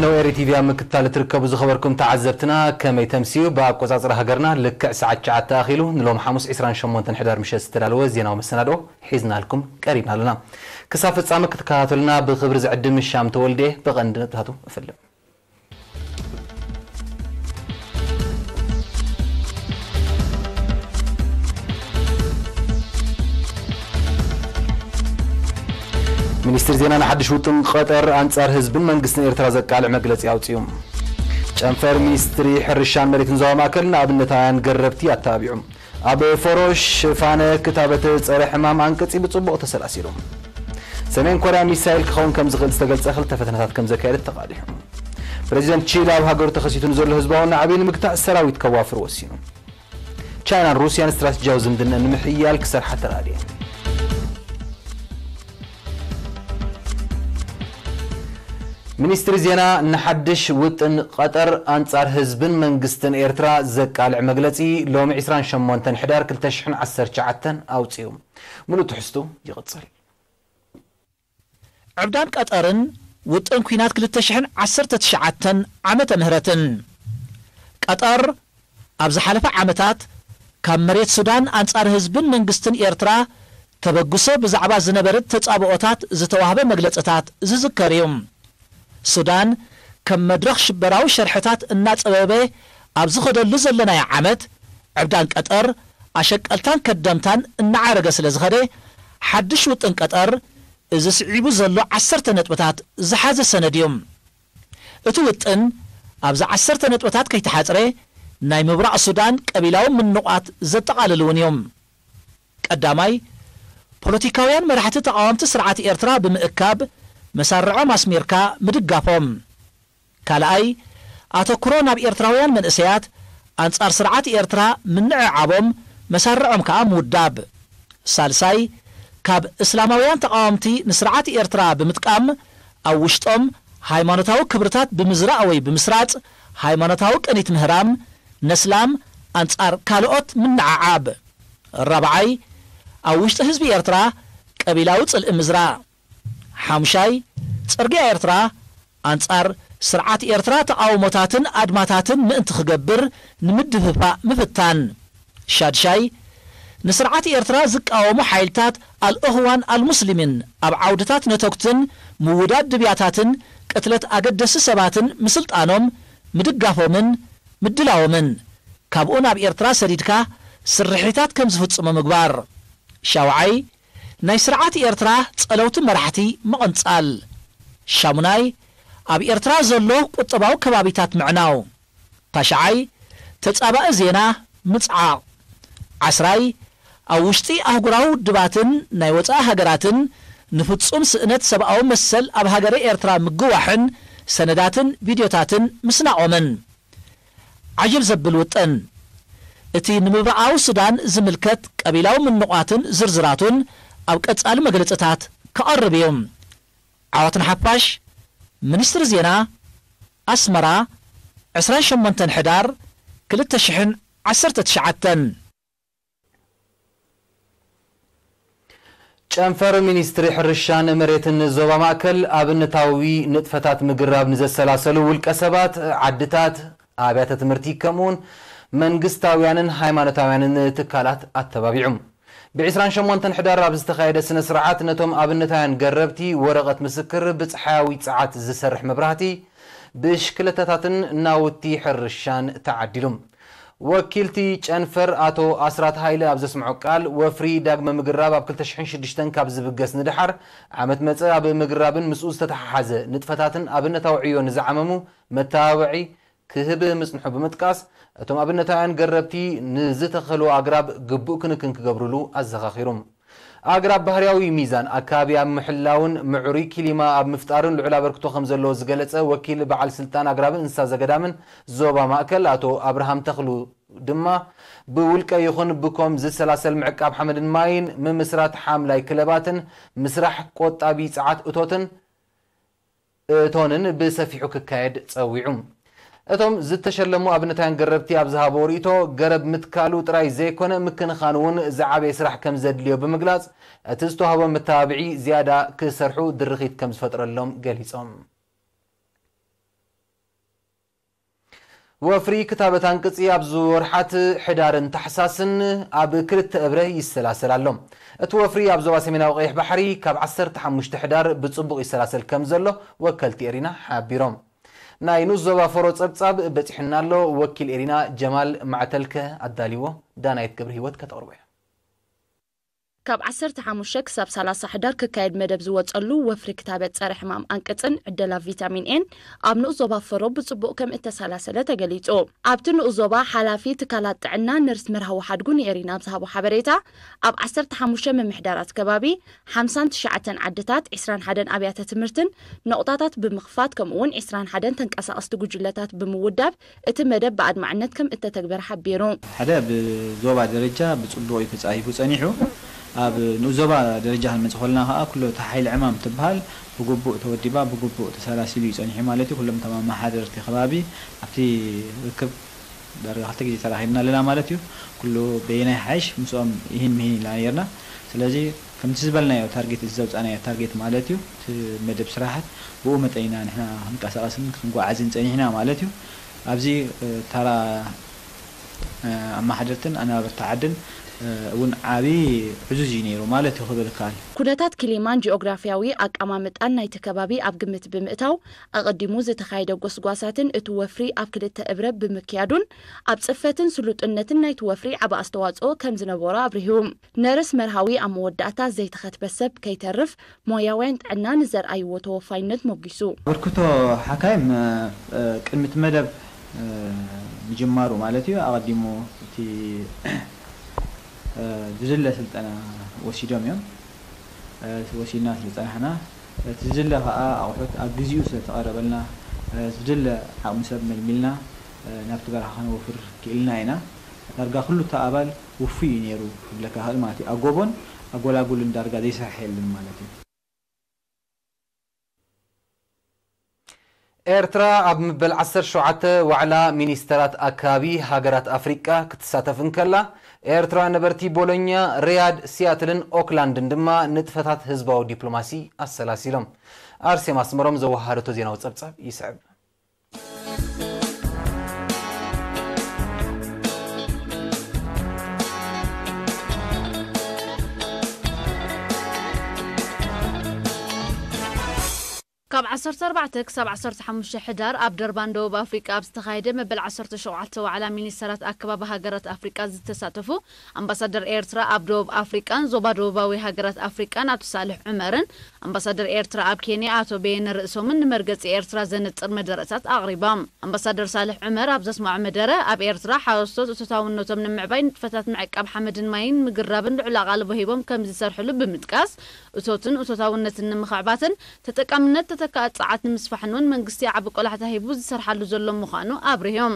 ኖኤሪ ቲቪ ኣብ ምክትታል እትርከቡ ዝኸበርኩም ተዓዘብትና፣ ከመይ ተምስዩ? ብኣቆጻጽራ ሃገርና ልክዕ ሰዓት ትሽዓተ ኣኺሉ፣ ንሎም ሓሙስ ዕስራን ሸሞንተን ሕዳር ምሸት ዝተዳለወ ዜናዊ መሰናድኦ ሒዝናልኩም ቀሪብና ኣለና። ክሳብ ፍጻመ ክትከታተሉና ብኽብሪ ዝዕድም ምሻም ተወልደ። ብቐንዲ ነጥብታቱ እፈልም። ሚኒስትሪ ዜና ንሓድሽ ውጥን ቀጠር ኣንጻር ህዝብን መንግስትን ኤርትራ ዘቃልዕ መግለጺ ኣውጺኡ። ጨንፈር ሚኒስትሪ ሕርሻን መሬትን ዞባ ማእከል ንኣብነታውያን ገረብቲ ኣተባቢዑ። ኣብ ፎሮሽ ሽፋነ ክታበት ጸረ ሕማም ኣንቀጺ ብጽቡቕ ተሰላሲሉ። ሰሜን ኮርያ ሚሳይል ክኸውን ከም ዝኽእል ዝተገልጸ ክልተ ፈተነታት ከም ዘካየደት ተቓሊሑ። ፕረዚደንት ቺሊ ኣብ ሃገሩ ተኸሲቱ ንዘሎ ህዝባዊ ናዕቢ ንምግታእ ሰራዊት ከዋፍር ወሲኑ። ቻይናን ሩስያን ስትራቴጂያዊ ዝምድና ንምሕያል ክሰርሓ ተራድየን። ሚኒስትሪ ዜና ንሓድሽ ውጥን ቀጠር ኣንጻር ህዝብን መንግስትን ኤርትራ ዘቃልዕ መግለጺ ሎሚ ዕስራን ሸሞንተን ሕዳር ክልተ ሽሕን ዓሰርተ ትሽዓተን ኣውጺኡ። ሙሉእ ትሕዝቱ ይቕጽል። ዕብዳን ቀጠርን ውጥን ኲናት ክልተ ሽሕን ዓሰርተ ትሽዓተን ዓመተ ምህረትን። ቀጠር ኣብ ዝሓለፈ ዓመታት ካብ መሬት ሱዳን ኣንጻር ህዝብን መንግስትን ኤርትራ ተበግሶ ብዛዕባ ዝነበረት ተጻብኦታት ዝተዋህበ መግለጽታት ዝዝከር እዩ። ሱዳን ከም መድረኽ ሽበራዊ ሸርሕታት እናጸበበ ኣብ ዝኸደሉ ዘለናዮ ዓመት፣ ዕብዳን ቀጠር ኣሸቀልታን ከደምታን እናዓረገ ስለ ዝኸደ፣ ሓድሽ ውጥን ቀጠር እዚ ስዒቡ ዘሎ ዓሰርተ ነጥብታት ዝሓዘ ሰነድ እዩ። እቲ ውጥን ኣብዚ ዓሰርተ ነጥብታት ከይተሓጽረ፣ ናይ ምብራቕ ሱዳን ቀቢላዊ ምንቋት ዘጠቓልል እውን እዩ። ቀዳማይ፣ ፖለቲካውያን መራሕቲ ተቓወምቲ ስርዓት ኤርትራ ብምእካብ መሳርዖም ኣስሚርካ ምድጋፎም። ካልኣይ፣ ኣተኩሮ ናብ ኤርትራውያን መንእሰያት ኣንጻር ስርዓት ኤርትራ ምንዕዓቦም መሳርዖም ከኣ ምውዳብ። ሳልሳይ፣ ካብ እስላማውያን ተቓወምቲ ንስርዓት ኤርትራ ብምጥቃም ኣብ ውሽጦም ሃይማኖታዊ ክብርታት ብምዝራእ ወይ ብምስራጽ ሃይማኖታዊ ቅኒት ምህራም፣ ነስላም ኣንጻር ካልኦት ምንዓዓብ። ራብዓይ፣ ኣብ ውሽጢ ህዝቢ ኤርትራ ቀቢላዊ ጽልኢ ምዝራእ። ሓሙሻይ፣ ጽርግያ ኤርትራ ኣንጻር ስርዓት ኤርትራ ተቓውሞታትን ኣድማታትን ምእንቲ ክገብር ንምድፍፋእ ምፍታን። ሻድሻይ፣ ንስርዓት ኤርትራ ዝቃወሙ ሓይልታት ኣልእኽዋን ኣልሙስሊሚን ኣብ ዓውድታት ነተጉትን ምውዳድ ድብያታትን ቅትለት ኣገደሲ ሰባትን ምስልጣኖም፣ ምድጋፎምን ምድላዎምን፣ ካብኡ ናብ ኤርትራ ሰዲድካ ስርሒታት ከም ዝፍጽሙ ምግባር። ሻውዓይ፣ ናይ ስርዓት ኤርትራ ጸለውቲ መራሕቲ ምቕንጻል። ሻሙናይ፣ ኣብ ኤርትራ ዘሎ ቁጠባዊ ከባቢታት ምዕናው። ታሽዓይ፣ ተጻባኢ ዜና ምጽዓቕ። ዓስራይ፣ ኣብ ውሽጢ ኣህጉራዊ ውድባትን ናይ ወጻኢ ሃገራትን ንፍጹም ስእነት ሰብኣዊ መሰል ኣብ ሃገረ ኤርትራ ምግዋሕን ሰነዳትን ቪድዮታትን ምስናቖምን። ዓጀብ ዘብል ውጥን። እቲ ንምብራቓዊ ሱዳን ዝምልከት ቀቢላዊ ምንቋትን ዝርዝራቱን ኣብ ቀጻሊ መግለጽታት ክቐርብ እዩ። ዓወት ንሓፋሽ፣ ሚኒስትሪ ዜና፣ ኣስመራ፣ ዕስራን ሸሞንተን ሕዳር ክልተ ሽሕን ዓሰርተ ትሽዓተን። ጨንፈር ሚኒስትሪ ሕርሻን መሬትን ዞባ ማእከል ኣብነታዊ ንጥፈታት ምግራብ ንዘሰላሰሉ ውልቀ ሰባት፣ ዓድታት፣ ኣብያተ ትምህርቲ ከምኡውን መንግስታውያንን ሃይማኖታውያንን ትካላት ኣተባቢዑ። ብ ዕስራን ሸሞንተን ሕዳር ኣብ ዝተኻየደ ስነ ስርዓት ነቶም ኣብነታውያን ገረብቲ ወረቐት ምስክር፣ ብጸሓያዊ ጸዓት ዝሰርሕ መብራህቲ፣ ብሽክለታታትን ናውቲ ሕርሻን ተዓዲሉ። ወኪልቲ ጨንፈር ኣቶ ኣስራት ሃይለ ኣብ ዘስምዖ ቃል፣ ወፍሪ ዳግመ ምግራብ ኣብ ክልተ ሽሕን ሽዱሽተን ካብ ዝብገስ ንደሓር ዓመት መጸ ኣብ ምግራብን ምስኡ ዝተተሓሓዘ ንጥፈታትን ኣብነታዊ ዕዮ ንዝዓመሙ መተባብዒ ክህብ ምጽንሑ ብምጥቃስ፣ እቶም ኣብነታውያን ገረብቲ ንዝተኸሉ ኣግራብ ግቡእ ክንክን ክገብሩሉ ኣዘኻኺሩ። ኣግራብ ባህርያዊ ሚዛን ኣከባቢ ኣብ ምሕላውን ምዕሩይ ክሊማ ኣብ ምፍጣርን ልዑል ኣበርክቶ ከም ዘለዎ ዝገለጸ ወኪል በዓል ስልጣን ኣግራብን እንስሳ ዘገዳምን ዞባ ማእከል ኣቶ ኣብርሃም ተኽሉ ድማ፣ ብውልቀ ይኹን ብኮም ዝሰላሰል ምዕቃብ ሓመድን ማይን፣ ምምስራት ሓምላይ ክለባትን ምስራሕ ቆጣቢ ጸዓት እቶትን እቶንን ብሰፊሑ ክካየድ ጸዊዑ። እቶም ዝተሸለሙ ኣብነታውያን ገረብቲ ኣብ ዝሃብዎ ርእይቶ፣ ገረብ ምትካሉ ጥራይ ዘይኮነ፣ ምክንኻኑ እውን ዝዓበየ ስራሕ ከም ዘድልዮ ብምግላጽ፣ እቲ ዝተዋህቦም መተባብዒ ዝያዳ ክሰርሑ ድርኺት ከም ዝፈጥረሎም ገሊጾም። ወፍሪ ክታበት ኣንቅጺ ኣብ ዝወርሓት ሕዳርን ታሕሳስን ኣብ ክልተ እብረ ይሰላሰል ኣሎ። እቲ ወፍሪ ኣብ ዞባ ሰሜናዊ ቀይሕ ባሕሪ ካብ ዓሰርተ ሓሙሽተ ሕዳር ብጽቡቕ ይሰላሰል ከም ዘሎ ወከልቲ ኤሪና ሓቢሮም። ናይ ንኡስ ዞባ ፈሮ ጸብጻብ በጺሑና ኣሎ። ወኪል ኤሪና ጀማል ማዕተልከ ኣዳልዎ፣ ዳናይት ገብረ ህይወት ከተቕርቦ እያ። ካብ ዓሰርተ ሓሙሽተ ክሳብ ሰላሳ ሕዳር ክካየድ መደብ ዝወጸሉ ወፍሪ ክታበት ጸረ ሕማም ኣንቅጽን ዕደላ ቪታሚን ኤን ኣብ ንኡስ ዞባ ፈሮ ብጽቡቕ ከም እተሰላሰለ ተገሊጹ። ኣብቲ ንኡስ ዞባ ሓላፊ ትካላት ጥዕና ነርስ መርሃዊ ሓድጉ ንኤሪና ኣብ ዝሃቦ ሓበሬታ፣ ኣብ ዓሰርተ ሓሙሽተ ምምሕዳራት ከባቢ ሓምሳን ትሽዓተን ዓድታት፣ ዒስራን ሓደን ኣብያተ ትምህርትን ነቑጣታት ብምኽፋት፣ ከምኡ'ውን ዒስራን ሓደን ተንቀሳቐስቲ ጉጅለታት ብምውዳብ እቲ መደብ ብኣድማዕነት ከም እተተግበረ ሓቢሩ። ሓደ ብዞባ ደረጃ ብጽቡቕ እዩ ተጻሂፉ ጸኒሑ። ኣብ ንኡስ ዞባ ደረጃ ክንመጽእ ከለና ከኣ ኩሉ እታ ሓይሊ ዕማም ትበሃል ብግቡእ ተወዲባ ብግቡእ ተሰላሲሉ እዩ ጸኒሑ ማለት እዩ። ኩሎም እቶም ኣመሓደርቲ ከባቢ ኣብቲ ርክብ ዳርጋ ክልተ ግዜ ተራኺብና ኣለና ማለት እዩ። ኩሉ በየናይ ሓይሽ ምስኦም ይህን ምሂን ኢልና ነይርና። ስለዚ ከምቲ ዝበልናዮ ታርጌት፣ እዚ ዘውጻእናዮ ታርጌት ማለት እዩ፣ እቲ መደብ ስራሓት ብኡ መጠን ኢና ንሕና ክንቀሳቐስን ክንጓዓዝን ጸኒሕና ማለት እዩ። ኣብዚ እ፣ ታራ እ፣ ኣመሓደርትን ኣነባበርቲ ዓድን እ፣ እውን ዓቢ ዕዙዝ እዩ ነይሩ ማለት እዩ ክብል ይከኣል። ኩነታት ክሊማን ጂኦግራፊያዊ ኣቀማምጣን ናይቲ ከባቢ ኣብ ግምት ብምእታው፣ ኣቐዲሙ ዝተኻየደ ጎስጓሳትን እቲ ወፍሪ ኣብ ክልተ እብረ ብምክያዱን ኣብ ጽፈትን ስሉጥነትን ናይቲ ወፍሪ ዓቢ ኣስተዋጽኦ ከም ዝነበሮ ኣብሪሁ። ነርስ መርሃዊ ኣብ መወዳእታ፣ ዘይተኸትበ ሰብ ከይተርፍ ሞያውያን ጥዕና ንዘርኣይዎ ተወፋይነት ሞጊሱ። ኣበርክቶ ሓካይም እ፣ ቅድሚ እቲ መደብ እ፣ ምጅማሩ ማለት እዩ፣ ኣቐዲሙ እቲ እ፣ ዝድለ ስልጠና ወሲዶም እዮም። እ፣ ወሲድና ስለ ዝጸናሕና፣ እቲ ዝድለ ከኣ ኣቑሑት ኣብ ግዜኡ ስለ ዝተቐረበልና፣ እ፣ ዝድለ ዓቕሚ ሰብ መልሚልና፣ እ፣ ናብቲ በረኻ ከነወፍር ክኢልና ኢና። ዳርጋ ኩሉ እቲ ኣባል ውፉይ እዩ ነይሩ ክብለካ ይኽእል ማለት እዩ። ኣጎቦን ኣጎላጉልን ዳርጋ ዘይሰርሐ የለን ማለት እዩ። ኤርትራ ኣብ መበል ዓሰርተ ሸውዓተ ዋዕላ ሚኒስተራት ኣካቢ ሃገራት ኣፍሪቃ ክትሳተፍ እንከላ፣ ኤርትራውያን ነበርቲ ቦሎኛ፣ ሪያድ፣ ሲያትልን ኦክላንድን ድማ ንጥፈታት ህዝባዊ ዲፕሎማሲ ኣሰላሲሎም። ኣርሴማ ኣስመሮም ዘወሃደቶ ዜናዊ ጸብጻብ ይስዕብ። ካብ ዓሰርተ ኣርባዕተ ክሳብ ዓሰርተ ሓሙሽተ ሕዳር ኣብ ደርባን ደቡብ ኣፍሪቃ ኣብ ዝተኻየደ መበል ዓሰርተ ሸውዓተ ዋዕላ ሚኒስተራት ኣከባቢ ሃገራት ኣፍሪቃ ዝተሳተፉ ኣምባሳደር ኤርትራ ኣብ ደቡብ ኣፍሪቃን ዞባ ደቡባዊ ሃገራት ኣፍሪቃን ኣቶ ሳልሕ ዑመርን ኣምባሳደር ኤርትራ ኣብ ኬንያ ኣቶ በየነ ርእሶምን ንመርገጺ ኤርትራ ዘነጽር መደረታት ኣቕሪቦም። ኣምባሳደር ሳልሕ ዑመር ኣብ ዘስምዖ መደረ፣ ኣብ ኤርትራ ሓረስቶት እቶታውነቶም ንምዕባይ ንጥፈታት ምዕቃብ ሓመድን ማይን ምግራብን ልዑል ኣቓልቦ ሂቦም ከም ዝሰርሕሉ ብምጥቃስ፣ እቶትን እቶታውነትን ንምኽዕባትን ተጠቃምነት ተተካእቲ ጸዓት ንምስፋሕን እውን መንግስቲ ዓቢ ቆላሕታ ሂቡ ዝሰርሓሉ ዘሎ ምዃኑ ኣብሪሆም።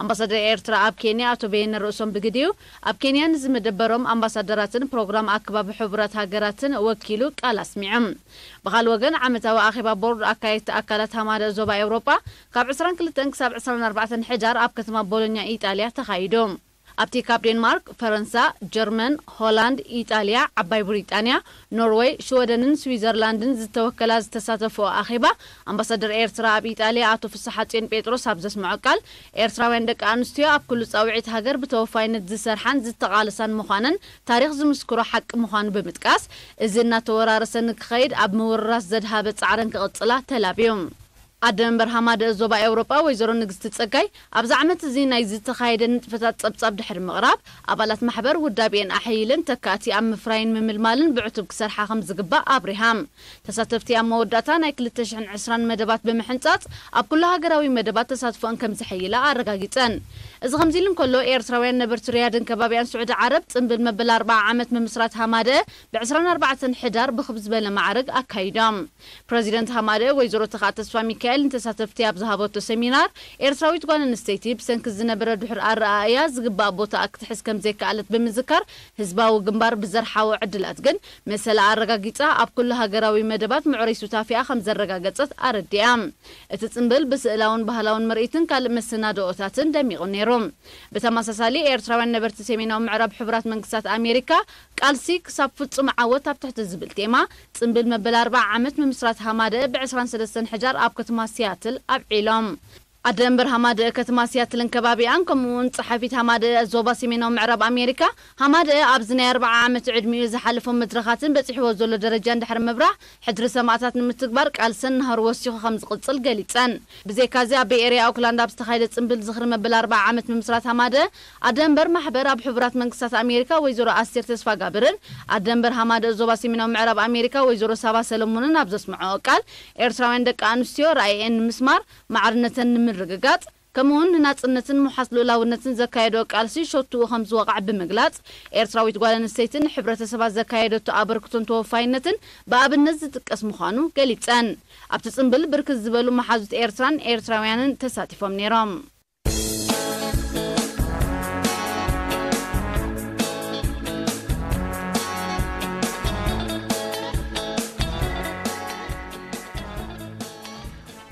ኣምባሳደር ኤርትራ ኣብ ኬንያ ኣቶ በየነ ርእሶም ብግዲኡ፣ ኣብ ኬንያ ንዝመደበሮም ኣምባሳደራትን ፕሮግራም ኣከባቢ ሕቡራት ሃገራትን ወኪሉ ቃል ኣስሚዖም። ብኻልእ ወገን፣ ዓመታዊ ኣኼባ ቦርድ ኣካየድቲ ኣካላት ሃማደ ዞባ ኤውሮጳ ካብ ዕስራን ክልተን ክሳብ ዕስራን ኣርባዕተን ሕዳር ኣብ ከተማ ቦሎኛ ኢጣልያ ተኻይዱ። ኣብቲ ካብ ዴንማርክ፣ ፈረንሳ፣ ጀርመን፣ ሆላንድ፣ ኢጣልያ፣ ዓባይ ብሪጣንያ፣ ኖርወይ፣ ሽወደንን ስዊዘርላንድን ዝተወከላ ዝተሳተፍኦ ኣኼባ፣ ኣምባሳደር ኤርትራ ኣብ ኢጣልያ ኣቶ ፍስሓጽዮን ጴጥሮስ ኣብ ዘስምዖ ቃል፣ ኤርትራውያን ደቂ ኣንስትዮ ኣብ ኩሉ ጻውዒት ሃገር ብተወፋይነት ዝሰርሓን ዝተቓለሳን ምዃነን ታሪኽ ዝምስክሮ ሓቂ ምዃኑ ብምጥቃስ፣ እዚ እናተወራረሰ ንክኸይድ ኣብ ምውርራስ ዘድሃበ ጻዕረን ክቕጽላ ተላብዩ። ኣደ መንበር ሃማደ ዞባ ኤውሮጳ ወይዘሮ ንግስቲ ጸጋይ፣ ኣብዚ ዓመት እዚ ናይ ዝተኻየደ ንጥፈታት ጸብጻብ ድሕሪ ምቕራብ፣ ኣባላት ማሕበር ውዳቤን ኣሐይልን ተካእቲ ኣብ ምፍራይን ምምልማልን ብዕቱብ ክሰርሓ ከም ዝግባእ ኣብሪሃ። ተሳተፍቲ ኣብ መወዳእታ ናይ ክልተ ሽሕን ዕስራን መደባት ብምሕንጻጽ፣ ኣብ ኩሉ ሃገራዊ መደባት ተሳትፎኣን ከም ዝሕይላ ኣረጋጊጸን። እዚ ከምዚ ኢሉ እንከሎ፣ ኤርትራውያን ነበርቲ ሪያድን ከባቢኣን ስዑዲ ዓረብ ጽምብል መበል ኣርብዓ ዓመት ምምስራት ሃማደ ብ ዕስራን ኣርባዕተን ሕዳር ብኽብ ዝበለ ማዕርግ ኣካይዶም። ፕረዚደንት ሃማደ ወይዘሮ ተኽኣ ተስፋ ሚካኤል ንተሳተፍቲ ኣብ ዝሃበቶ ሰሚናር፣ ኤርትራዊት ጓል ኣንስተይቲ ብሰንኪ ዝነበረ ድሑር ኣረኣእያ ዝግባእ ቦታኣ ክትሕዝ ከም ዘይከኣለት ብምዝካር፣ ህዝባዊ ግንባር ብዘርሓዎ ዕድላት ግን መሰላ ኣረጋጊጻ ኣብ ኩሉ ሃገራዊ መደባት ምዕሩይ ሱታፌኣ ከም ዘረጋገጸት ኣረዲኣ። እቲ ጽምብል ብስእላውን ባህላውን ምርኢትን ካልእ መሰናድኦታትን ደሚቑ ነይሩ። ብተመሳሳሊ፣ ኤርትራውያን ነበርቲ ሰሜናዊ ምዕራብ ሕቡራት መንግስታት ኣሜሪካ፣ ቃልሲ ክሳብ ፍጹም ዓወት ኣብ ትሕቲ ዝብል ቴማ፣ ጽምብል መበል ኣርብዓ ዓመት ምምስራት ሃማደአ ብ ዕስራን ሰለስተን ሕዳር ኣብ ከተማ ሲያትል ኣብዒሎም። ኣደ እምበር ሃማደአ ከተማ ሲያትልን ከባቢኣን፣ ከምኡ እውን ጸሓፊት ሃማደአ ዞባ ሰሜናዊ ምዕራብ ኣሜሪካ፣ ሃማደአ ኣብዚ ናይ ኣርብዓ ዓመት ዕድሚኡ ዝሓለፎም መድረኻትን በጺሕዎ ዘሎ ደረጃን ድሕሪ ምብራህ፣ ሕድሪ ሰማእታት ንምትግባር ቃልሰን ናህሩ ወሲኹ ከም ዝቕጽል ገሊጸን። ብዘይካዚ፣ ኣብ ቤይ ኤርያ ኦክላንድ ኣብ ዝተኻየደ ጽምብል ዝኽሪ መበል ኣርብዓ ዓመት ምምስራት ሃማደአ፣ ኣደ እምበር ማሕበር ኣብ ሕቡራት መንግስታት ኣሜሪካ ወይዘሮ ኣስቴር ተስፋጋብርን ኣደ እምበር ሃማደአ ዞባ ሰሜናዊ ምዕራብ ኣሜሪካ ወይዘሮ ሳባ ሰለሞንን ኣብ ዘስምዐኦ ቃል፣ ኤርትራውያን ደቂ ኣንስትዮ ራእየን ንምስማር፣ ማዕርነተን ንምርግጋጽ፣ ከምኡውን ንናጽነትን ምውሓስ ልኡላውነትን ዘካየደኦ ቃልሲ ሸቱኡ ከም ዝወቕዐ ብምግላጽ፣ ኤርትራዊት ጓል ኣንስተይቲ ንሕብረተሰባ ዘካየደቶ ኣበርክቶን ተወፋይነትን ብኣብነት ዝጥቀስ ምዃኑ ገሊጸን። ኣብቲ ጽምብል ብርክት ዝበሉ መሓዙት ኤርትራን ኤርትራውያንን ተሳቲፎም ነይሮም።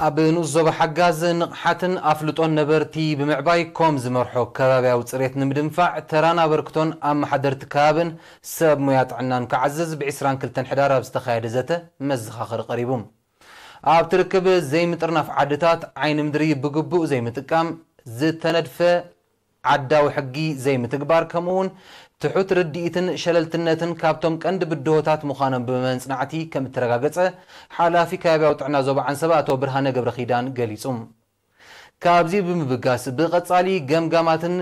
ኣብ ንኡስ ዞባ ሓጋዝ ንቕሓትን ኣፍልጦን ነበርቲ ብምዕባይ ኮም ዝመርሖ ከባብያዊ ጽሬት ንምድንፋዕ ተራን ኣበርክቶን ኣመሓደርቲ ከባብን ሰብ ሞያ ጥዕናን ክዓዝዝ ብ ዕስራን ክልተን ሕዳር ኣብ ዝተኻየደ ዘተ መዘኻኸሪ ቀሪቡ። ኣብቲ ርክብ ዘይምጥርናፍ ዓድታት፣ ዓይኒ ምድሪ ብግቡእ ዘይምጥቃም፣ ዝተነድፈ ዓዳዊ ሕጊ ዘይምትግባር፣ ከምኡውን ትሑት ርድኢትን ሸለልትነትን ካብቶም ቀንዲ ብድሆታት ምዃኖም ብመጽናዕቲ ከም እተረጋገጸ ሓላፊ ከባብያዊ ጥዕና ዞባ ዓንሰባ ኣቶ ብርሃነ ገብረኺዳን ገሊጹ። ካብዚ ብምብጋስ ብቐጻሊ ገምጋማትን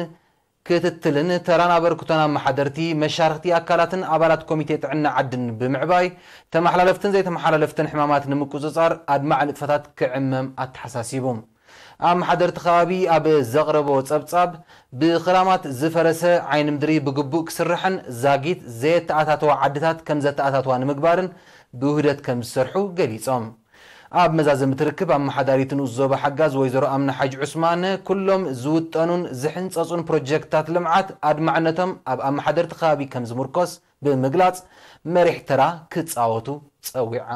ክትትልን ተራን ኣበርክቶን ኣመሓደርቲ፣ መሻርኽቲ ኣካላትን ኣባላት ኮሚቴ ጥዕና ዓድን ብምዕባይ ተመሓላለፍትን ዘይተመሓላለፍትን ሕማማት ንምቁጽጻር ኣድማዒ ንጥፈታት ክዕመም ኣተሓሳሲቡ። ኣመሓደርቲ ከባቢ ኣብ ዘቕረቦ ጸብጻብ፣ ብኽራማት ዝፈረሰ ዓይኒ ምድሪ ብግቡእ ክስራሕን ዛጊት ዘየተኣታተዋ ዓድታት ከም ዘተኣታትዋ ንምግባርን ብውህደት ከም ዝሰርሑ ገሊጾም። ኣብ መዛዘሚ እቲ ርክብ ኣመሓዳሪት ንኡስ ዞባ ሓጋዝ ወይዘሮ ኣምና ሓጅ ዑስማን፣ ኩሎም ዝውጠኑን ዝሕንጸጹን ፕሮጀክትታት ልምዓት ኣድማዕነቶም ኣብ ኣመሓደርቲ ከባቢ ከም ዝምርኮስ ብምግላጽ፣ መሪሕ ተራ ክጻወቱ ጸዊዓ።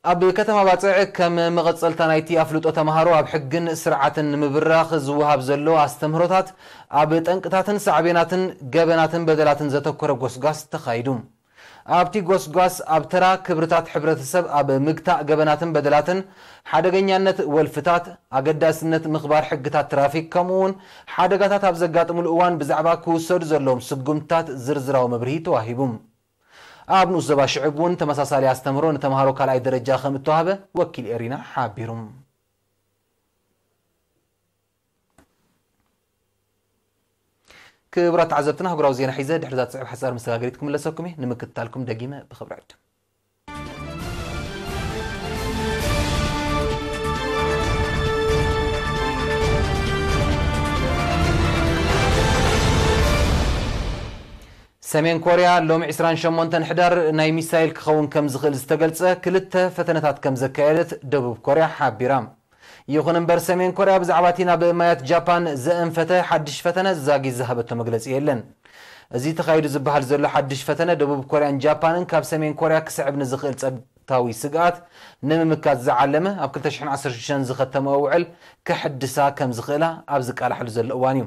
ኣብ ከተማ ባጽዕ ከም መቐጸልታ ናይቲ ኣፍልጦ ተማሃሮ ኣብ ሕግን ስርዓትን ንምብራኽ ዝወሃብ ዘሎ ኣስተምህሮታት፣ ኣብ ጠንቅታትን ሳዕቤናትን ገበናትን በደላትን ዘተኮረ ጎስጓስ ተኻይዱ። ኣብቲ ጎስጓስ፣ ኣብ ተራ ክብርታት ሕብረተሰብ፣ ኣብ ምግታእ ገበናትን በደላትን፣ ሓደገኛነት ወልፍታት፣ ኣገዳስነት ምኽባር ሕግታት ትራፊክ፣ ከምኡውን ሓደጋታት ኣብ ዘጋጥሙሉ እዋን ብዛዕባ ክውሰዱ ዘለዎም ስጉምትታት ዝርዝራዊ መብርሂ ተዋሂቡ። ኣብ ንኡስ ዞባ ሽዕብ እውን ተመሳሳሊ ኣስተምህሮ ንተምሃሮ ካልኣይ ደረጃ ከም እተዋህበ ወኪል ኤሪና ሓቢሩ። ክቡራት ተዓዘብትና፣ ኣህጉራዊ ዜና ሒዘ ድሕሪ እዛ ትስዕብ ሓጻር መሰጋገሪት ክምለሰኩም እየ። ንምክትታልኩም ደጊመ ብኽብሪ ዕድም። ሰሜን ኮርያ ሎሚ ዕስራን ሸሞንተን ሕዳር ናይ ሚሳይል ክኸውን ከም ዝኽእል ዝተገልጸ ክልተ ፈተነታት ከም ዘካየደት ደቡብ ኮርያ ሓቢራ። ይኹን እምበር፣ ሰሜን ኮርያ ብዛዕባ እቲ ናብ ማያት ጃፓን ዘእንፈተ ሓድሽ ፈተነ ዛጊት ዝሃበቶ መግለጺ የለን። እዚ ተኻይዱ ዝበሃል ዘሎ ሓድሽ ፈተነ፣ ደቡብ ኮርያን ጃፓንን ካብ ሰሜን ኮርያ ክስዕብ ንዝኽእል ጸጥታዊ ስግኣት ንምምካት ዝዓለመ፣ ኣብ ክልተ ሽሕን ዓሰርተ ሽዱሽተን ዝኸተመኦ ውዕል ከሕድሳ ከም ዝኽእላ ኣብ ዝቃላሕሉ ዘሎ እዋን እዩ።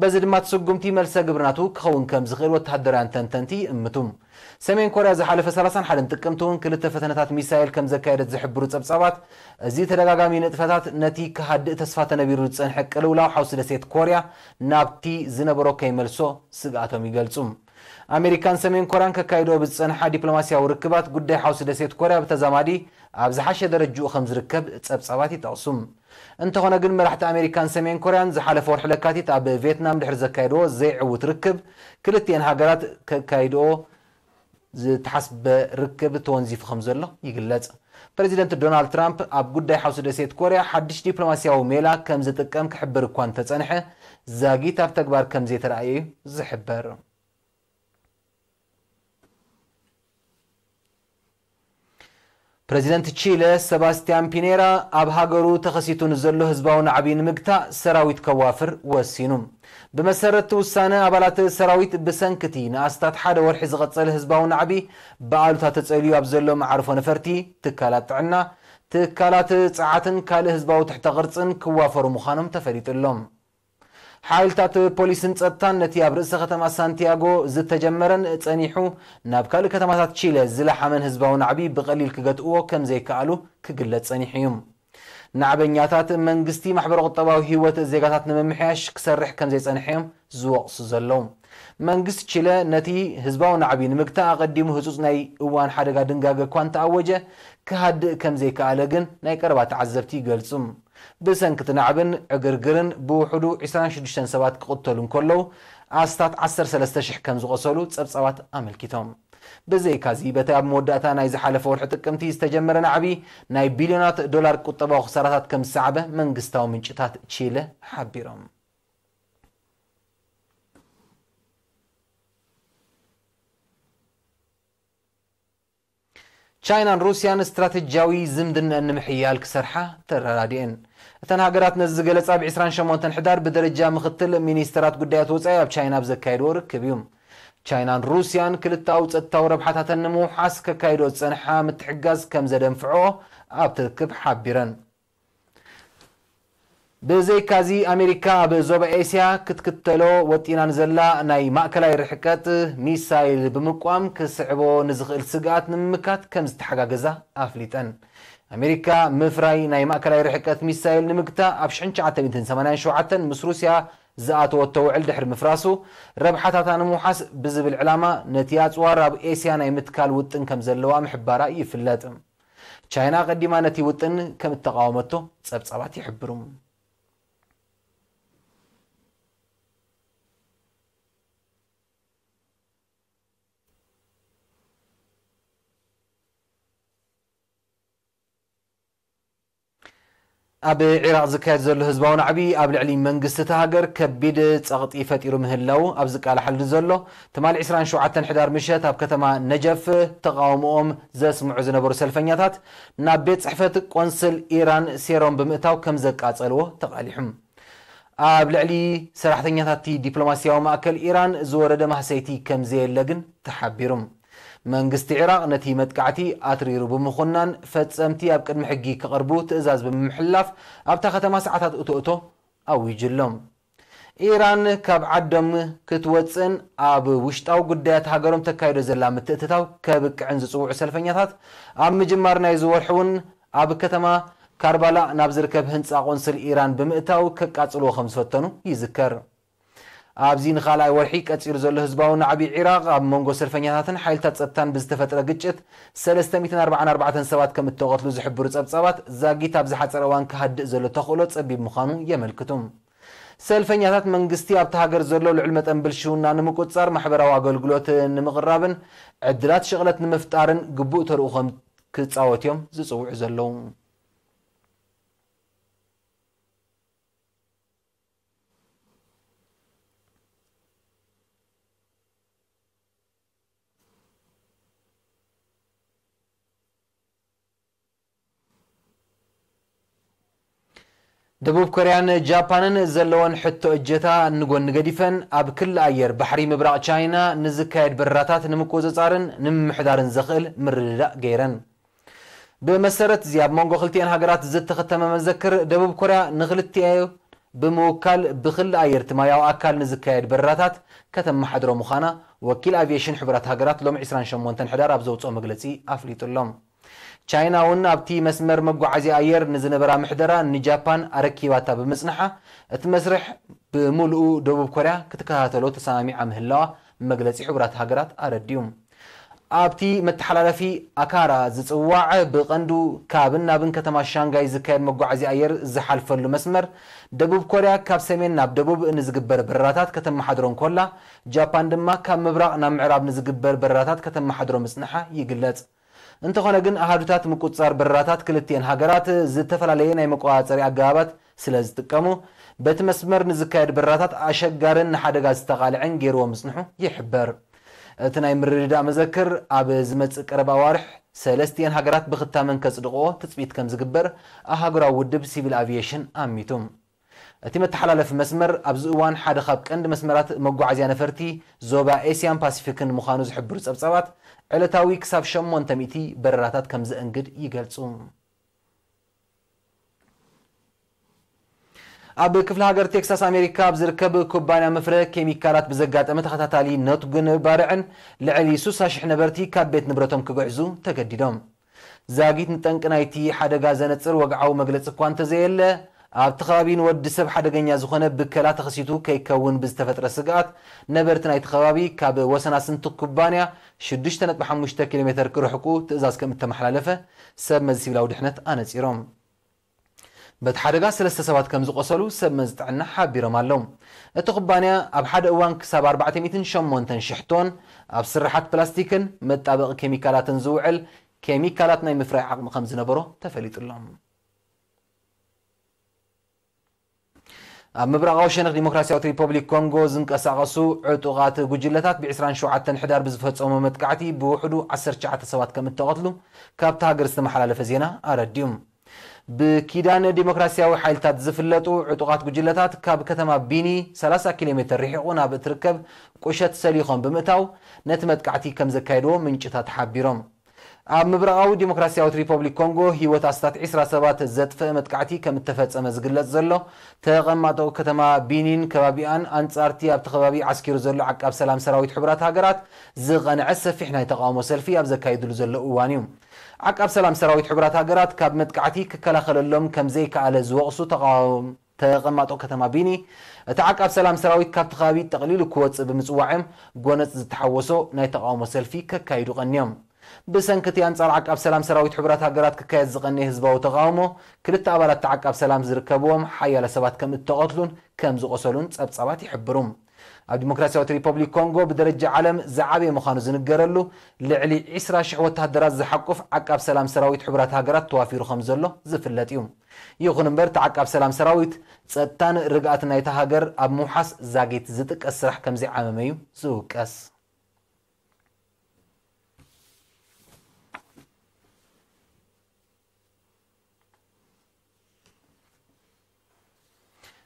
በዚ ድማ፣ እቲ ስጉምቲ መልሰ ግብሪ ናቱ ክኸውን ከም ዝኽእል ወተሃደራውያን ተንተንቲ ይእምቱ። ሰሜን ኮርያ ዝሓለፈ ሰላሳን ሓደን ጥቅምቲ እውን ክልተ ፈተነታት ሚሳይል ከም ዘካየደት ዝሕብሩ ጸብጻባት፣ እዚ ተደጋጋሚ ንጥፈታት ነቲ ክሃድእ ተስፋ ተነቢሩ ዝጸንሐ ቅልውላው ሓውሲ ደሴት ኮርያ ናብቲ ዝነበሮ ከይመልሶ ስግኣቶም ይገልጹ። ኣሜሪካን ሰሜን ኮርያን ከካይድኦ ብዝጸንሓ ዲፕሎማስያዊ ርክባት፣ ጉዳይ ሓውሲ ደሴት ኮርያ ብተዛማዲ ኣብ ዝሓሸ ደረጅኡ ከም ዝርከብ ጸብጻባት ይጠቕሱ። እንተኾነ ግን፣ መራሕቲ ኣሜሪካን ሰሜን ኮርያን ዝሓለፈ ወርሒ ለካቲት ኣብ ቪየትናም ድሕሪ ዘካየድዎ ዘይዕዉት ርክብ፣ ክልቲኤን ሃገራት ከካይድኦ ዝተሓስበ ርክብ ተወንዚፉ ከም ዘሎ ይግለጽ። ፕረዚደንት ዶናልድ ትራምፕ ኣብ ጉዳይ ሓውሲ ደሴት ኮርያ ሓድሽ ዲፕሎማስያዊ ሜላ ከም ዝጥቀም ክሕብር እኳ እንተጸንሐ፣ ዛጊት ኣብ ተግባር ከም ዘይተራእየ እዩ ዝሕበር። ፕረዚደንት ቺለ ሰባስቲያን ፒኔራ፣ ኣብ ሃገሩ ተኸሲቱ ንዘሎ ህዝባዊ ናዕቢ ንምግታእ ሰራዊት ከዋፍር ወሲኑ። ብመሰረት እቲ ውሳነ፣ ኣባላት ሰራዊት ብሰንኪ እቲ ንኣስታት ሓደ ወርሒ ዝቐጸለ ህዝባዊ ናዕቢ ብኣሉታ ተጸልዩ ኣብ ዘሎ መዓርፎ ነፈርቲ፣ ትካላት ጥዕና፣ ትካላት ጸዓትን ካልእ ህዝባዊ ትሕተ ቅርጽን ክዋፈሩ ምዃኖም ተፈሊጡ ኣሎ። ሓይልታት ፖሊስን ጸጥታን ነቲ ኣብ ርእሰ ከተማ ሳንቲያጎ ዝተጀመረን ጸኒሑ ናብ ካልእ ከተማታት ቺለ ዝለሓመን ህዝባዊ ናዕቢ ብቐሊል ክገትእዎ ከም ዘይከኣሉ ክግለጽ ጸኒሑ እዩ። ናዕበኛታት መንግስቲ ማሕበረ ቁጠባዊ ህይወት ዜጋታት ንምምሕያሽ ክሰርሕ ከም ዘይጸንሐ እዮም ዝወቕሱ ዘለዉ። መንግስቲ ቺለ ነቲ ህዝባዊ ናዕቢ ንምግታእ ኣቐዲሙ ህጹጽ ናይ እዋን ሓደጋ ድንጋገ እኳ እንተኣወጀ፣ ክሃድእ ከም ዘይከኣለ ግን ናይ ቀረባ ተዓዘብቲ ይገልጹ። ብሰንኪ እቲ ናዕብን ዕግርግርን ብውሕዱ ዕስራን ሽዱሽተን ሰባት ክቕተሉ እንከለዉ፣ ኣስታት ዓሰርተ ሰለስተ ሽሕ ከም ዝቖሰሉ ጸብጻባት ኣመልኪቶም። ብዘይካዚ፣ በቲ ኣብ መወዳእታ ናይ ዝሓለፈ ወርሒ ጥቅምቲ ዝተጀመረ ናዕቢ፣ ናይ ቢልዮናት ዶላር ቁጠባዊ ክሳራታት ከም ዝሰዓበ መንግስታዊ ምንጭታት ቺለ ሓቢሮም። ቻይናን ሩስያን ስትራተጂያዊ ዝምድናኣን ንምሕያል ክሰርሓ ተረዳዲኤን። እተን ሃገራት ነዚ ዝገለጻ፣ ኣብ ዕስራን ሸሞንተን ሕዳር ብደረጃ ምኽትል ሚኒስተራት ጉዳያት ወጻኢ ኣብ ቻይና ኣብ ዘካየድዎ ርክብ እዩ። ቻይናን ሩስያን ክልተኣዊ ጸጥታዊ ረብሓታተን ንምውሓስ ከካይዶ ዝጸንሓ ምትሕግጋዝ ከም ዘደንፍዖ ኣብቲ ርክብ ሓቢረን። ብዘይካዚ፣ ኣሜሪካ ኣብ ዞባ ኤስያ ክትክተሎ ወጢና ንዘላ ናይ ማእከላይ ርሕቀት ሚሳይል ብምቋም ክስዕቦ ንዝኽእል ስግኣት ንምምካት ከም ዝተሓጋገዛ ኣፍሊጠን። ኣሜሪካ ምፍራይ ናይ ማእከላይ ርሕቀት ሚሳይል ንምግታእ ኣብ ሽሕን ትሽዓተ ሚእትን ሰማንያን ሸውዓተን ምስ ሩስያ ዝኣተወቶ ውዕል ድሕሪ ምፍራሱ፣ ረብሓታታ ንምውሓስ ብዝብል ዕላማ ነቲ ኣጽዋር ኣብ ኤስያ ናይ ምትካል ውጥን ከም ዘለዋ ምሕባራ ይፍለጥ። ቻይና ኣቐዲማ ነቲ ውጥን ከም እተቓወመቶ ጸብጻባት ይሕብሩ። ኣብ ዒራቕ ዝካየድ ዘሎ ህዝባዊ ናዕቢ ኣብ ልዕሊ መንግስቲ እታ ሃገር ከቢድ ጸቕጢ ፈጢሩ ምህላዉ ኣብ ዝቃላሓሉ ዘሎ ትማሊ ዕስራን ሸውዓተን ሕዳር ምሸት ኣብ ከተማ ነጀፍ ተቓውሞኦም ዘስምዑ ዝነበሩ ሰልፈኛታት ናብ ቤት ጽሕፈት ቆንስል ኢራን ሴሮም ብምእታው ከም ዘቃጸልዎ ተቓሊሑ። ኣብ ልዕሊ ሰራሕተኛታት እቲ ዲፕሎማስያዊ ማእከል ኢራን ዝወረደ ማህሰይቲ ከም ዘየለ ግን ተሓቢሩ። መንግስቲ ዒራቕ ነቲ መጥቃዕቲ ኣትሪሩ ብምኹናን፣ ፈጸምቲ ኣብ ቅድሚ ሕጊ ክቐርቡ ትእዛዝ ብምምሕልላፍ፣ ኣብታ ከተማ ሰዓታት እቶ እቶ ኣዊጁ ኣሎ። ኢራን ካብ ዓዶም ክትወጽእን ኣብ ውሽጣዊ ጉዳያት ሃገሮም ተካይዶ ዘላ ምትእትታው ከብቅዕን ዝጽውዑ ሰልፈኛታት፣ ኣብ ምጅማር ናይዚ ወርሒ እውን ኣብ ከተማ ካርባላ ናብ ዝርከብ ህንጻ ቆንስል ኢራን ብምእታው ከቃጽልዎ ከም ዝፈተኑ ይዝከር። ኣብዚ ንኻልኣይ ወርሒ ቀጺሉ ዘሎ ህዝባዊ ናዕቢ ዒራቕ ኣብ መንጎ ሰልፈኛታትን ሓይልታት ጸጥታን ብዝተፈጥረ ግጭት ሰለስተ ሚእትን ኣርባዓን ኣርባዕተን ሰባት ከም እተቐትሉ ዝሕብሩ ጸብጻባት፣ ዛጊት ኣብ ዝሓጸረ እዋን ክሃድእ ዘሎ ተኽእሎ ጸቢብ ምዃኑ የመልክቱ። ሰልፈኛታት መንግስቲ ኣብታ ሃገር ዘሎ ልዑል መጠን ብልሽውና ንምቁጽጻር፣ ማሕበራዊ ኣገልግሎት ንምቕራብን ዕድላት ሽቕለት ንምፍጣርን ግቡእ ተርኡ ከም ክጻወት እዮም ዝጽውዑ ዘለዉ። ደቡብ ኮርያን ጃፓንን ዘለወን ሕቶ እጀታ ንጎኒ ገዲፈን፣ ኣብ ክሊ ኣየር ባሕሪ ምብራቕ ቻይና ንዝካየድ በረራታት ንምቁጽጻርን ንምምሕዳርን ዘኽእል ምርድዳእ ገይረን። ብመሰረት እዚ፣ ኣብ መንጎ ክልቲኤን ሃገራት ዝተኸተመ መዘክር፣ ደቡብ ኮርያ ንክልቲኤን ብምውካል ብክሊ ኣየር እቲ ማያዊ ኣካል ንዝካየድ በረራታት ከተመሓድሮ ምዃና ወኪል ኣቪየሽን ሕቡራት ሃገራት ሎሚ ዕስራን ሸሞንተን ሕዳር ኣብ ዘውፅኦ መግለፂ ኣፍሊጡ ኣሎ። ቻይና እውን ኣብቲ መስመር መጓዓዝያ ኣየር ንዝነበራ ምሕደራ ንጃፓን ኣረኪባታ ብምፅንሓ፣ እቲ መስርሕ ብምሉኡ ደቡብ ኮርያ ክትከታተሎ ተሰማሚዓ ምህላዋ መግለጺ ሕቡራት ሃገራት ኣረዲኡ። ኣብቲ መተሓላለፊ ኣካራ ዝጽዋዕ ብቐንዱ ካብን ናብን ከተማ ሻንጋይ ዝካየድ መጓዓዝያ ኣየር ዝሓልፈሉ መስመር፣ ደቡብ ኮርያ ካብ ሰሜን ናብ ደቡብ ንዝግበር በረራታት ከተመሓድሮ እንኮላ፣ ጃፓን ድማ ካብ ምብራቕ ናብ ምዕራብ ንዝግበር በረራታት ከተመሓድሮ ምጽንሓ ይግለጽ። እንተኾነ ግን፣ ኣሃዱታት ምቁጽጻር በረራታት ክልቲኤን ሃገራት ዝተፈላለየ ናይ መቆጻጸሪ ኣገባባት ስለ ዝጥቀሙ፣ በቲ መስመር ንዝካየድ በረራታት ኣሸጋርን ንሓደጋ ዝተቓልዐን ገይርዎ ምጽንሑ ይሕበር። እቲ ናይ ምርድዳእ መዘክር ኣብ ዝመጽእ ቀረብ ኣዋርሕ ሰለስቲኤን ሃገራት ብኽታመን ከጽድቕኦ ትጽቢት ከም ዝግበር ኣህጉራዊ ውድብ ሲቪል ኣቪየሽን ኣሚቱ። እቲ መተሓላለፊ መስመር ኣብዚ እዋን ሓደ ካብ ቀንዲ መስመራት መጓዓዝያ ነፈርቲ ዞባ ኤስያን ፓሲፊክን ምዃኑ ዝሕብሩ ጸብጻባት፣ ዕለታዊ ክሳብ ሸሞንተ ሚእቲ በረራታት ከም ዘእንግድ ይገልጹ። ኣብ ክፍለ ሃገር ቴክሳስ ኣሜሪካ ኣብ ዝርከብ ኩባንያ መፍረ ኬሚካላት ብዘጋጠመ ተኸታታሊ ነትጉን ባርዕን ልዕሊ ስሳ ሽሕ ነበርቲ ካብ ቤት ንብረቶም ክግዕዙ ተገዲዶም። ዛጊት ንጠንቂ ናይቲ ሓደጋ ዘነጽር ወግዓዊ መግለጺ እኳ እንተዘየለ፣ ኣብቲ ከባቢ ንወዲ ሰብ ሓደገኛ ዝኾነ ብከላ ተኸሲቱ ከይከውን ብዝተፈጥረ ስግኣት፣ ነበርቲ ናይቲ ከባቢ ካብ ወሰናስንቲ ኩባንያ ሽዱሽተ ነጥቢ ሓሙሽተ ኪሎ ሜተር ክርሕቁ ትእዛዝ ከም እተመሓላለፈ ሰብ መዚ ሲቪላዊ ድሕነት ኣነጺሮም። በቲ ሓደጋ ሰለስተ ሰባት ከም ዝቆሰሉ ሰብ መዚ ጥዕና ሓቢሮም ኣለዉ። እቲ ኩባንያ ኣብ ሓደ እዋን ክሳብ ኣርባዕተ ሚእትን ሸሞንተን ሽሕ ቶን ኣብ ስርሓት ፕላስቲክን መጣበቒ ኬሚካላትን ዝውዕል ኬሚካላት ናይ ምፍራይ ዓቕሚ ከም ዝነበሮ ተፈሊጡ ኣሎ። ኣብ ምብራቓዊ ሸነኽ ዲሞክራሲያዊት ሪፐብሊክ ኮንጎ ዝንቀሳቐሱ ዕጡቓት ጉጅለታት ብ ዕስራን ሸውዓተን ሕዳር ብዝፈጸሞ መጥቃዕቲ ብውሕዱ ዓሰርተ ትሽዓተ ሰባት ከም እተቐትሉ ካብቲ ሃገር ዝተመሓላለፈ ዜና ኣረዲኡ። ብኪዳን ዲሞክራሲያዊ ሓይልታት ዝፍለጡ ዕጡቓት ጉጅለታት ካብ ከተማ ቢኒ ሰላሳ ኪሎ ሜተር ርሒቑ ናብ እትርከብ ቁሸት ሰሊኾም ብምእታው ነቲ መጥቃዕቲ ከም ዘካየድዎ ምንጭታት ሓቢሮም። ኣብ ምብራቓዊ ዲሞክራሲያዊት ሪፐብሊክ ኮንጎ ህይወት ኣስታት ዕስራ ሰባት ዘጥፍእ መጥቃዕቲ ከም እተፈጸመ ዝግለጽ ዘሎ ተቐማጦ ከተማ ቢኒን ከባቢኣን ኣንጻርቲ ኣብቲ ከባቢ ዓስኪሩ ዘሎ ዓቃብ ሰላም ሰራዊት ሕቡራት ሃገራት ዝቐንዐ ሰፊሕ ናይ ተቓውሞ ሰልፊ ኣብ ዘካይድሉ ዘሎ እዋን እዩ። ዓቃብ ሰላም ሰራዊት ሕቡራት ሃገራት ካብ መጥቃዕቲ ክከላኸለሎም ከም ዘይከኣለ ዝወቕሱ ተቓውም-፣ ተቐማጦ ከተማ ቢኒ፣ እቲ ዓቃብ ሰላም ሰራዊት ካብቲ ከባቢ ጠቕሊሉ ክወጽእ ብምጽዋዕ እዮም ጎነጽ ዝተሓወሶ ናይ ተቓውሞ ሰልፊ ከካይዱ ቀንዮም። ብሰንኪ እቲ ኣንጻር ዓቃብ ሰላም ሰራዊት ሕቡራት ሃገራት ክካየድ ዝቐነየ ህዝባዊ ተቓውሞ፣ ክልተ ኣባላት እቲ ዓቃብ ሰላም ዝርከብዎም ሓያለ ሰባት ከም እተቐትሉን ከም ዝቖሰሉን ጸብጻባት ይሕብሩ። ኣብ ዲሞክራሲያዊት ሪፐብሊክ ኮንጎ ብደረጃ ዓለም ዝዓበየ ምዃኑ ዝንገረሉ ልዕሊ ዕስራ ሽሕ ወተሃደራት ዝሓቁፍ ዓቃብ ሰላም ሰራዊት ሕቡራት ሃገራት ተዋፊሩ ከም ዘሎ ዝፍለጥ እዩ። ይኹን እምበር፣ እቲ ዓቃብ ሰላም ሰራዊት ጸጥታን ርግኣትን ናይታ ሃገር ኣብ ምውሓስ ዛጊት ዝጥቀስ ስራሕ ከም ዘይዓመመ እዩ ዝውቀስ።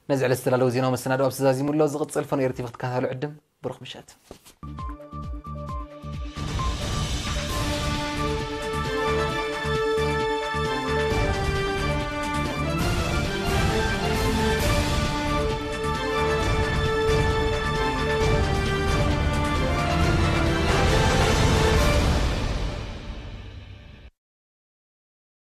ነዚ ዕለት ዝተዳለወ ዜናዊ መሰናድኦ ኣብዚ ዛዚሙ ኣሎ። ዝቕጽል ፈኖ ኤሪ ቲቪ ክትከታተሉ ዕድም። ብሩኽ ምሸት።